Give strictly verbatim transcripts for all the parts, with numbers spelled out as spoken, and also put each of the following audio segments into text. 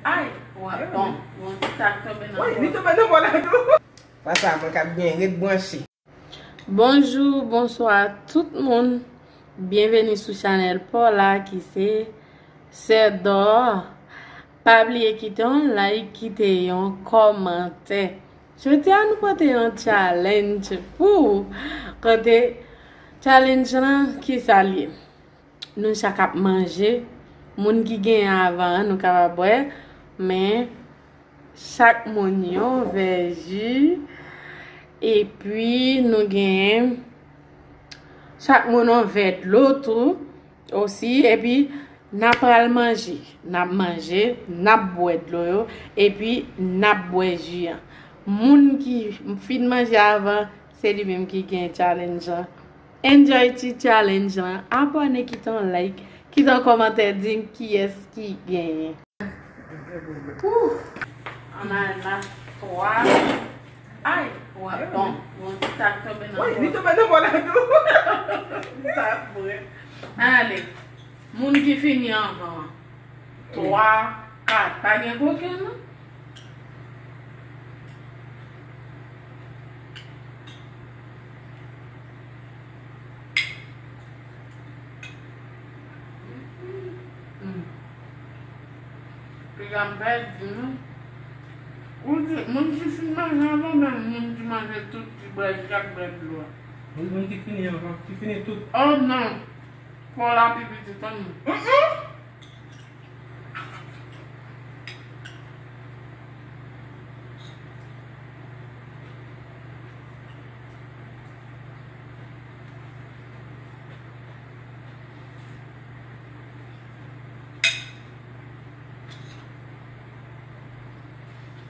Ay, w ap bon. Yon ti tak tonbe nan bòl. Wi, li tonbe nan bòl la tou. Pa sa, mwen k ap byen ret branche. Bonjou, bonswa tout moun. Byenveni sou chanèl pa w la ki se Sè Dò. Pa bliye kite yon like, kite yon kòmantè. Jodi a nou pote yon challenge pou ou. Kote challenge lan, kisa l ye? Nou chak ap manje. Moun ki genyen avan an, nou kapab bwè. Men, chak moun yon vè ji. Epi, nou genyen chak moun yon vè dlo tou. Osi, epi, n ap pral manje. N ap manje, n ap bwè dlo yo, epi n ap bwè ji an. Moun ki fin manje avan, se li menm ki gen challenge lan. Enjoy ti challenge lan. Abòne, kite yon like, kite yon kòmantè, di m kiyès ki genyen. Ouh! Ann al la, twa. Ay, w ap bon. Yon ti tak tonbe nan bòl. Wi, li tonbe nan bòl la tou. Sa vre. Ale. Moun ki fini anvan an. Twa, kat. Pa gen koken, non? Piga m pèdi, non. Ou di, moun ki fin manje anvan, menm moun ki manje tout, ki bwè, ki ap bwè dlo a. Moun ki fini anvan, ki fini tout. Oh, non. Fò la pi piti, tann.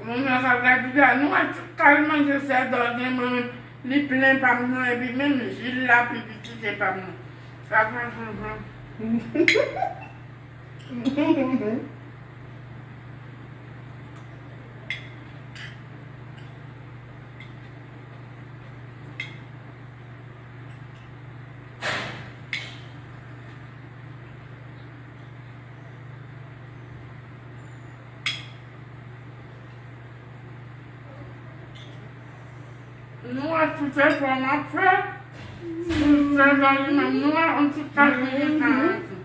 Moun nan sa gade la, nou wè tout kal manje sè dò gen, mwen menm, li plen pa m nan, epi menm ji l la pi piti ke pa m nan. Sa fè, fè, fè. Nou wè tout efò m ap fè. Tout efò li menm, nou wè yon ti kalite tan la tou.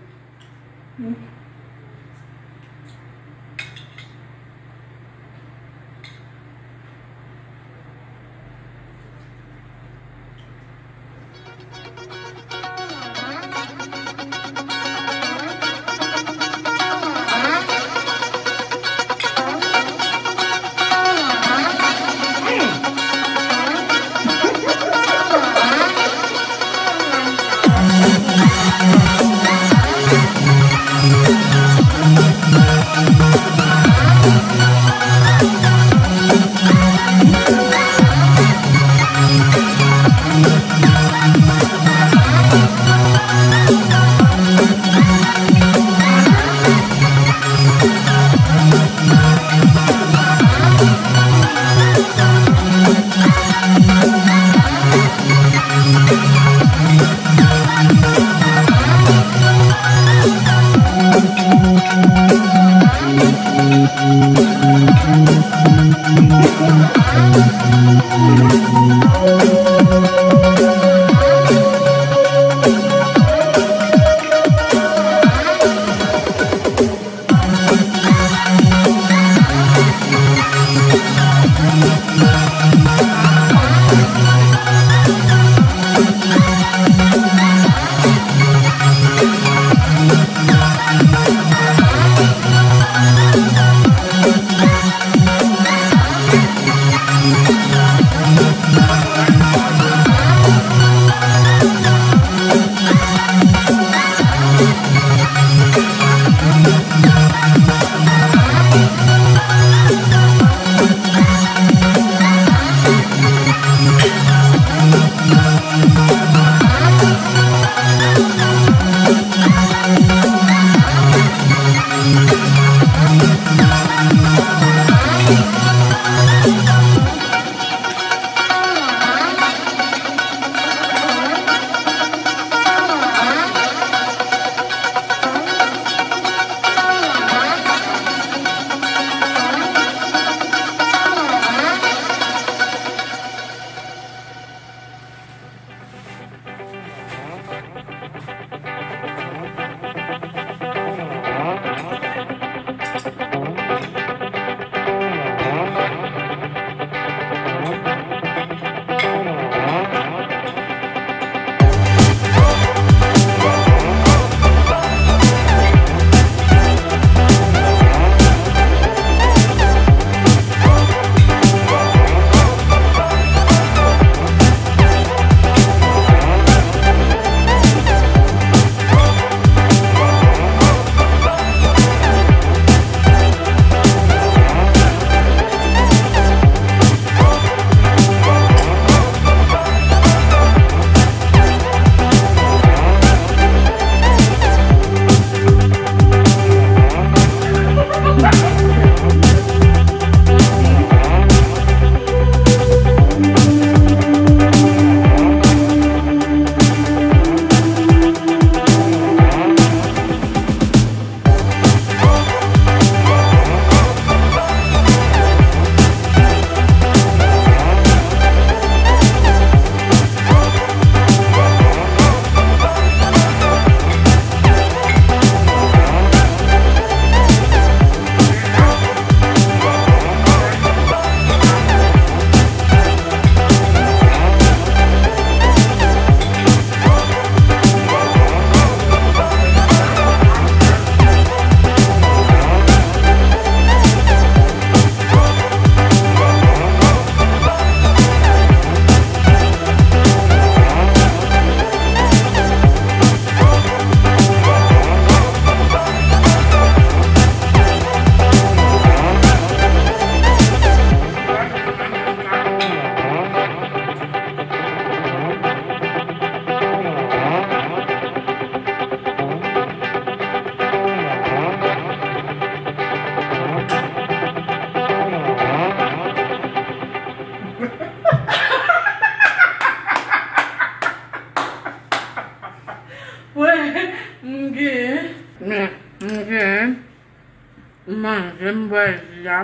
Manje, m bwè ji a.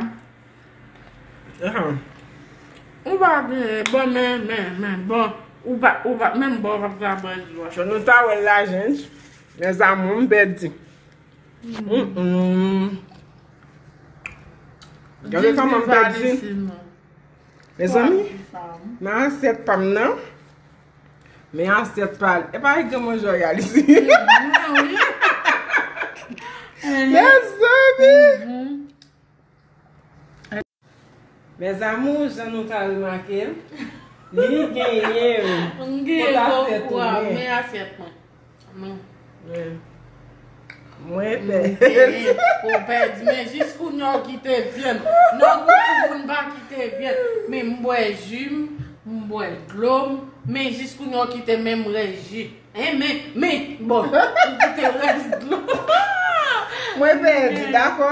Ahan. Ou pa gen, bon, men, men, men, bon, ou pa, ou pa, menm bon, ou pa ka bwè ji a. Jan nou ta wè l la, jens. Mes amours, m pèdi. Mm-mm. Gade kòman m pèdi. Mezanmi, nan asyèt pa m nan. Men asyèt pa l. E pa yon gran manje royal isi. Mezanmi. Mes amours, jan nou ka remake, li genyen. M genyen kòkwa, men asyèt mwen. Men. Mwen pèdi. Ou pèdi, men jis kounye a w kite vyann. Non, koukou, moun pa kite vyann. Men m bwè ji m, m bwè dlo m, men jis kounye a w kite menm rès ji. Hein, men, men, bon, m kite rès dlo. Mwen pèdi, dakò?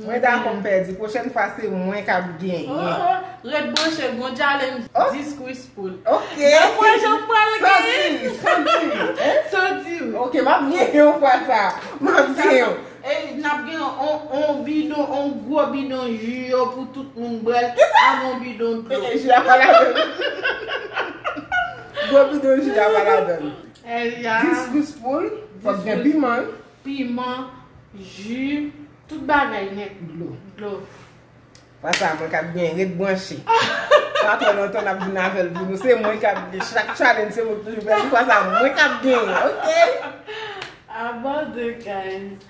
Mwen dakò, m pèdi. Pwochèn fwa, se mwen k ap genyen. Oh, ret branche, gon challenge dis quiz pou l. Ok. Dakò, jan m pral genyen. San di, san di. Hein? San di, wi. Ok, m ap genyen yon fwa sa. M ap genyen. E, n ap gen on, on bidon, on gwo bidon ji yo pou tout moun bwè l. Kisa? Ak on bidon dlo. E, e, ji a pa ladan l. Gwo bidon ji a pa ladan l. Dis quiz pou l, fòk gen piman. Piman, ji, tout bagay nèt. Dlo. Dlo. Fwa sa, mwen k ap genyen, ret branche. Pa twò lontan n ap vin avè l pou nou. Se mwen k ap genyen. Chak challenge, se mwen ki toujou pèdi. Fwa sa, mwen k ap genyen, ok? Abòne, guys.